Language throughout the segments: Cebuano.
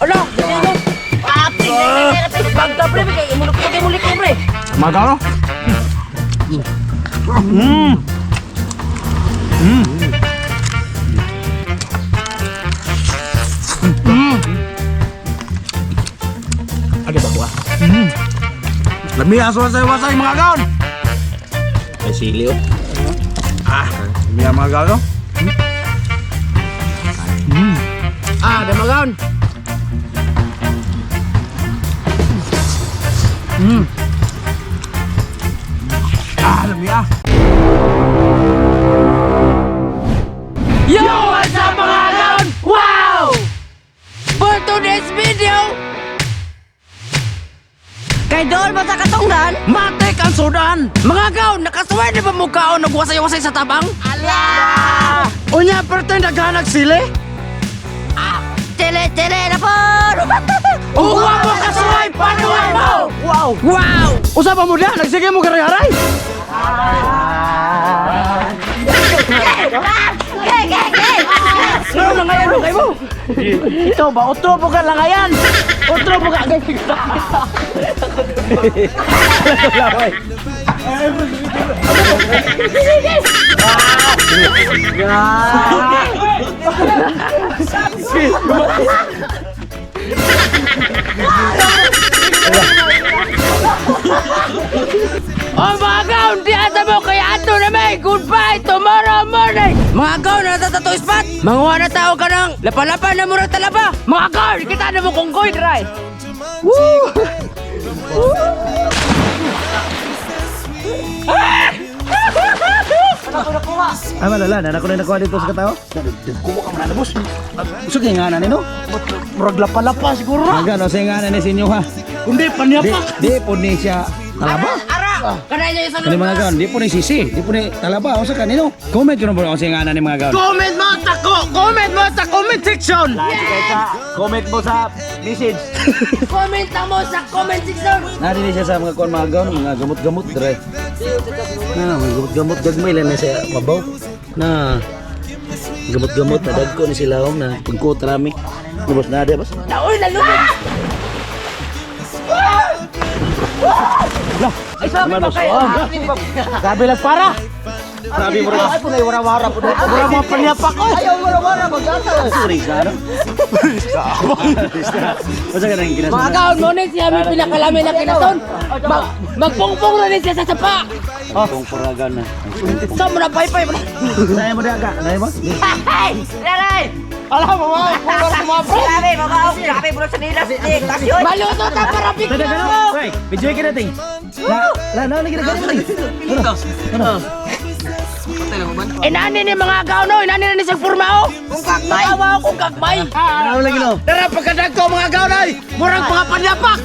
Ala, dili mo. Ah, Bagta pre, kay mulok kay mulik pre. Magano? Ano ba kuha? Lami aso wasay-wasay mga gaon. May sili oh. Ah, lami ang mga gaon. Oh. Ah, damagaon. Ah, lami ah. Yo, what's up mga gaon? Wow! For today's video, Kay doon mo sa katungdan? matik ang sudan! Mga gaon, nakasuway di ba mo kaon nagwasay-wasay sa tabang? Ala! Unya pretend naghanag sili. Tele, tele na po! Uwa mo kasuway, panuwan mo! Wow. Wow! Usa pa mo diha, nagsige mo garay-haray. Gay, gay, gay! Ano na ngayon kay mo? Ito ba otro po ka langayan? Otro po ka. Oh mga gaon, di ata mo kaya ato na may goodbye tomorrow morning! Mga gaon, nasa tato spot! Manguha na tao ka ng lapalapan na murang talaba! Mga gaon, kita na mo kung koy dry! Woo! Ah, malala, na ako na nakuha dito sa katao. Kuha ka man na boss. Gusto kay nga na nino? Murag lapa-lapa siguro na. Mga no sa nga na ni sa inyo ha. Kundi Di, panyapak. di po ni siya talaba. Ara! Kanay niya yung Kani mga gaon, di po ni sisi, di po ni talaba. Unsa kanino? Comment yun po sa nga na ni mga gaon. Comment mo sa comment mo sa comment section. Comment mo sa message. Comment na mo sa comment section! Nari siya sa mga kuan mga gaon, mga gamot-gamot dre. Na, mga gamot-gamot gagmay lang na siya mabaw. Na gamot-gamot na dagko ni sila om na pagkuot rami. Lubos na di boss. Naoy, nalugod! Ay, sabi pa kayo. Grabe lang para. Sabi mo rin. Ay, punay wara-wara po. Mura mga panyapak oy. Sorry sa ano? Basta ka nang kinasunod. Mga gaon mo ni siya may pinakalami na kinaton! Magpungpong na rin siya sa sapa! Kung puragan na. Sa mo na paypay mo na! Saya mo di aga. Saya mo. Hey! Laray! Alam mo mga pulor ko mga pre. Grabe, mga grabe, mula sa nila, sa stasyon! Maluto ta para bigla mo! Wey, video ka natin. La, la, na lagi na ganito. Ano? Ano? Inani ni mga gaon no, inani na ni siyang forma oh! Kung kagmay! Tawa kung kagmay! Ano lagi no? Tara pagkadagko mga gaon ay. Murag mga panyapak.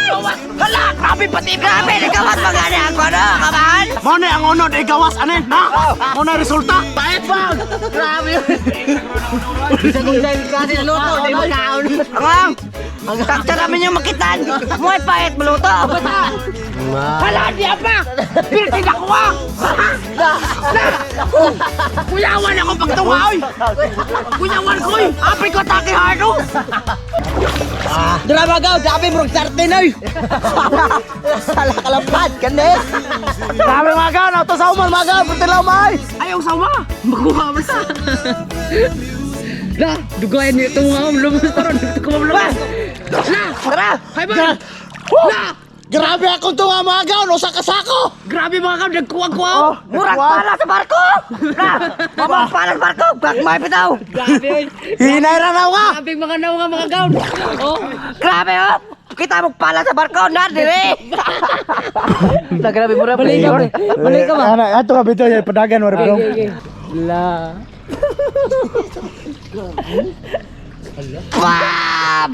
Gawas! Hala! Grabe pati! Grabe, nagawas pa gani ako, ano? Kabahan? Mo na ang unod ay gawas anin na. Mo na resulta. Pait ba? Grabe. Ang! Ang takta namin yung makitan! Muhay pahit, maluto! Hala! Di apa! Pirti na ko ah! Na! Kuyawan ako pagtunga oy! Kuyawan ko oy! Apay ko atake hard oh! Drama gaon, grabe murag sartin oy. Sala kalampad, ganda! Grabe mga gaon, auto sa umal mga gaon, punti lang may. Ayaw sama! Makuha mo sa! La! Dugayan niyo itong mga lumos taron! Dito ko mamlamas! La! Tara! Hay ba? La! Grabe akong tunga mga gaon, usa ka sako. Grabe mga gaon! Nagkuha-kuha oh! Murag pala sa barko! Na! Mabang pala sa barko! Gagmay pitaw! Grabe oy! Hinay ra raw ka. Grabe mga naw nga mga gaon! Oh! Grabe oh! Kita mo pala sa barko na dire! Grabe mo Balik ka pre! Balik ka ba? Ana, ato ka bitaw ya padagan war bro. La. Bam!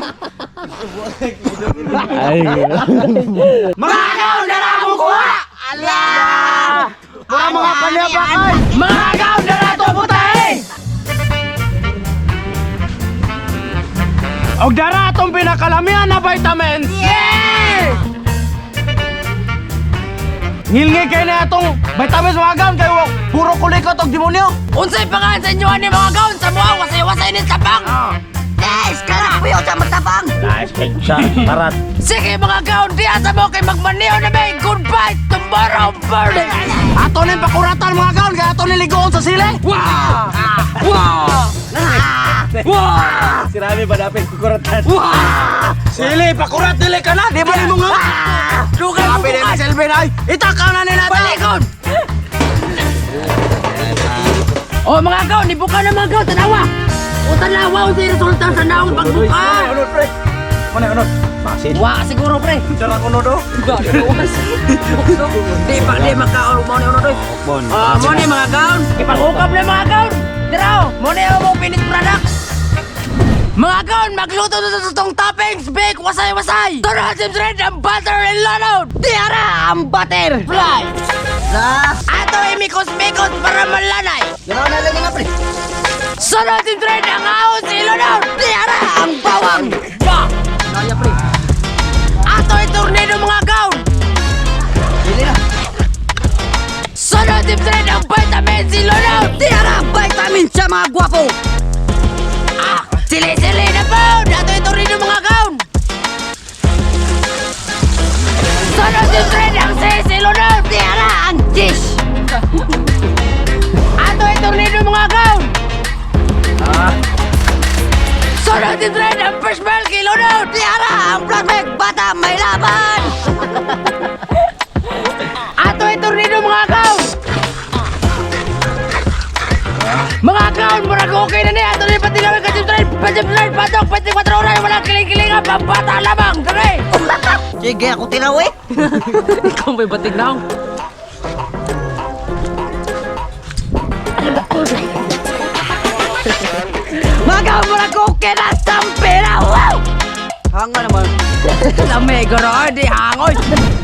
Ay. Mga gaon dara mo kuha. Ala! Mura mga panyapak ay. Mga gaon na to putahe! Og dara atong pinakalamian na vitamins. Yeah! Ngilngig kay na atong vitamins mga gaon kay puro kulikot og demonyo. Unsay pangalan sa inyo ani mga gaon sa muha wasay-wasay ni sabang. Yes! Kala! Unsa matapang? Sa parat. Sige mga gaon, di asa mo kay magmaniho na may goodbye tomorrow morning. Ato na yung pakuratan mga gaon, kaya ato niligoon sa sili. Wow! Wow! Wow! Si Rami ba dapat kukuratan? Wow! Sili, pakurat dili ka na, di ba nimo nga? Dugay mo Sabi ni bukas! Selvin ay, itakaw na nila ta. Balikon! Oh mga gaon, ibuka na mga gaon, tanawa! O tanawa, unsa yung resulta sa naong pagbuka? Unod pre. Mana unod? Masin. Wa siguro pre. Cara unod oh. Di pa di makaon mo ni unod oy. Bon. Ah, mo ni mga gaon. Ipangukap na mga gaon. Diraw, mo ni ang finished product. Mga gaon, magluto na sa tong toppings, bake, wasay-wasay. Tara, James Red, ang butter and lanod. Diara ang butter. Fly. Na. Ato imikos-mikos para malanay. Ganaw na lang nga pre. Sunod James Red, ang ahon si Ilonod. Diara ang bawang. Ba! Kaya pre. Ato tornado mga gaon. Dili na. Sunod James Red, ang vitamin si Ilonod. Diara ang vitamin sa mga gwapo. Ah! Sili-sili na po! Ato tornado mga gaon. Sunod James Red, ang sisi Ilonod. Diara ang cheese. Ato tornado mga gaon. Sunod James Red, ang first bell kay Ilonod. Diara ang plastic bata may laban. Ato tornado mga gaon. Mga kaon, murag okay na ni. Ato ni patilawin ka James Red. James Red, patok, 24 oras, walang kiling-kilingan, pambata lamang. Dre! Sige ako tinaw eh. Ikaw may batig na. Mga murag okay na sampira. Wow! Hanga naman. Lami, garo, di hangoy.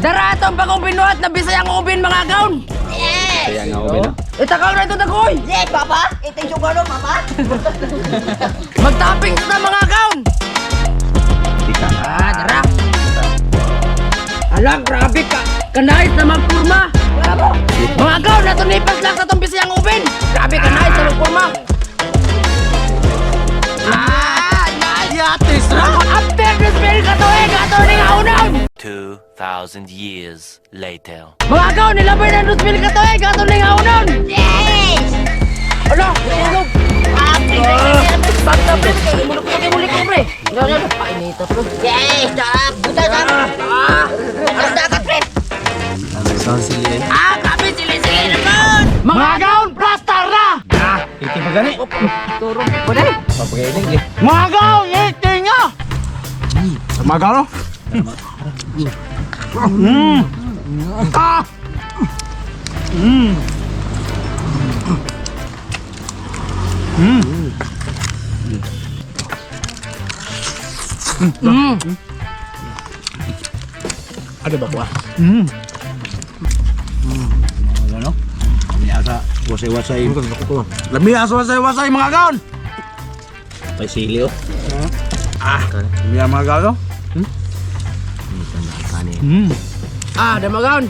Dara atong bagong binuhat na Bisayang ubin mga kaon. Yes! Kaya nga obe no. Itakaw na ito tagoy. Yes, papa! Ito yung sugar, no, papa? Magtopping sa mga kaon. Tika. Ah, dara. Ala, grabe ka. Kanais na magpurma. Bravo! Mga kaon, natunipas lang sa itong Bisayang ubin. Grabe, kanais na magpurma. Ah, nice. Yatis ra. After this bill ka to eh, kato ni nga unang. 2,000 years later. Mga kaon, nilabay na 2,000 ka to eh, kato ni nga unang. Yes! Ala, tulog. Ah, pre, pre, pre, pre, Basta, pre, mulok na kayo muli ko, pre. Painita, pre. Yes! Sarap! Buta, sarap! Ah, Ang dagat, pre! ah, grabe, sili-sili naman. Mga gaon, plaster na. Iti pa gani. Turong, pwede. Papagailing eh. Mga gaon, iti nga. Mga gaon, no? Ah! Ano ba kuha? Ano? Kami asa wasay-wasay. Lami aso wasay-wasay mga gaon. May sili oh. Lami ang mga gaon. no? Ah, damagaon.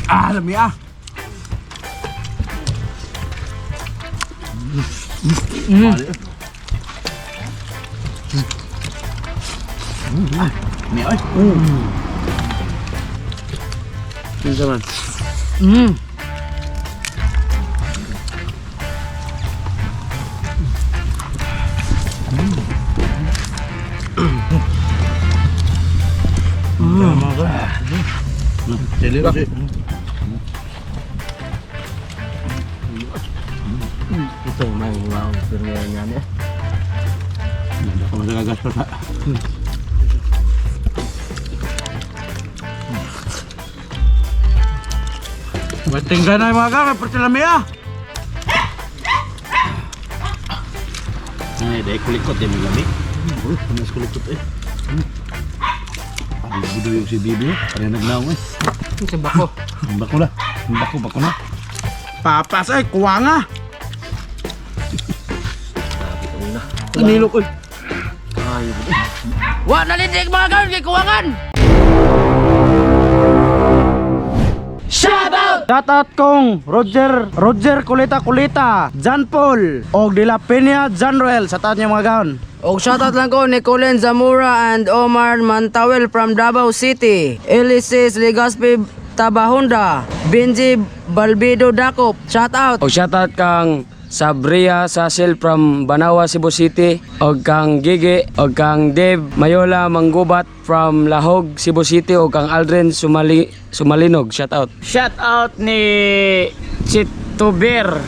Ah, lami ah. Ni oy. Sili. Ito, may wow, pero yan eh. Ako magagas pa sa. Matingga na yung mga gaon, pero lami ah. Ay, dahil kulikot di mo lami. Uy, panas kulikot eh. Parang budo yung si Bibi. Parang nagnaong eh. Sa bako. Ang bako na. Ang bako, bako na. Papas ay, kuha nga. Nilok oy. Wa nalindig mga gaon kay kuwangan. Shout out! Shout out kong Roger Roger Kulita Kulita, John Paul og De La Peña John Roel. Shout out niyo, mga gaon. Og shoutout lang ko ni Colin Zamora and Omar Mantawel from Davao City. Elises Legaspi Tabahunda, Benji Balbido Dakop. Shoutout. Og shoutout kang Sabria Sasil from Banawa, Cebu City, og kang Gigi, og kang Dave Mayola Manggubat from Lahog, Cebu City, og kang Aldrin Sumali Sumalinog. Shoutout. Shout out ni Chito Bear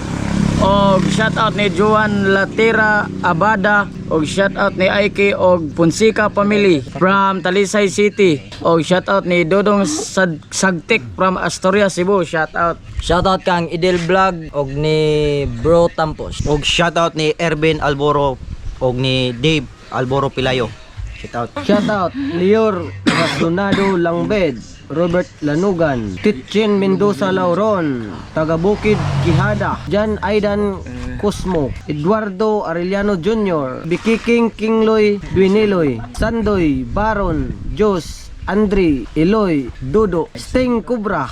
og shout out ni Juan Latera Abada og shout out ni Aiki og Punsika family from Talisay City og shout out ni Dodong Sagtik from Astoria, Cebu. Shout out. Shoutout kang Idel Vlog og ni Bro Tampos. Og shoutout ni Ervin Alboro og ni Dave Alboro Pilayo. Shoutout. Shoutout Lior Rasonado Langbed, Robert Lanugan, Titchen Mendoza Lauron, taga Bukid Quijada, Jan Aidan Cosmo, Eduardo Arellano Jr., Bikiking Kingloy Duiniloy, Sandoy Baron, Jos, Andre, Eloy, Dodo, Sting Cobra,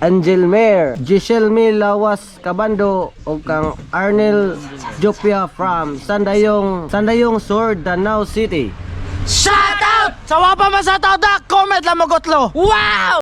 Angel Mayer, Giselle Milawas Cabando, ug kang Arnel Jopia from Sandayong, Sandayong Sur, Danao City. Shoutout! Sa wa pa man sa tawda, comment lang mo gotlo. Wow!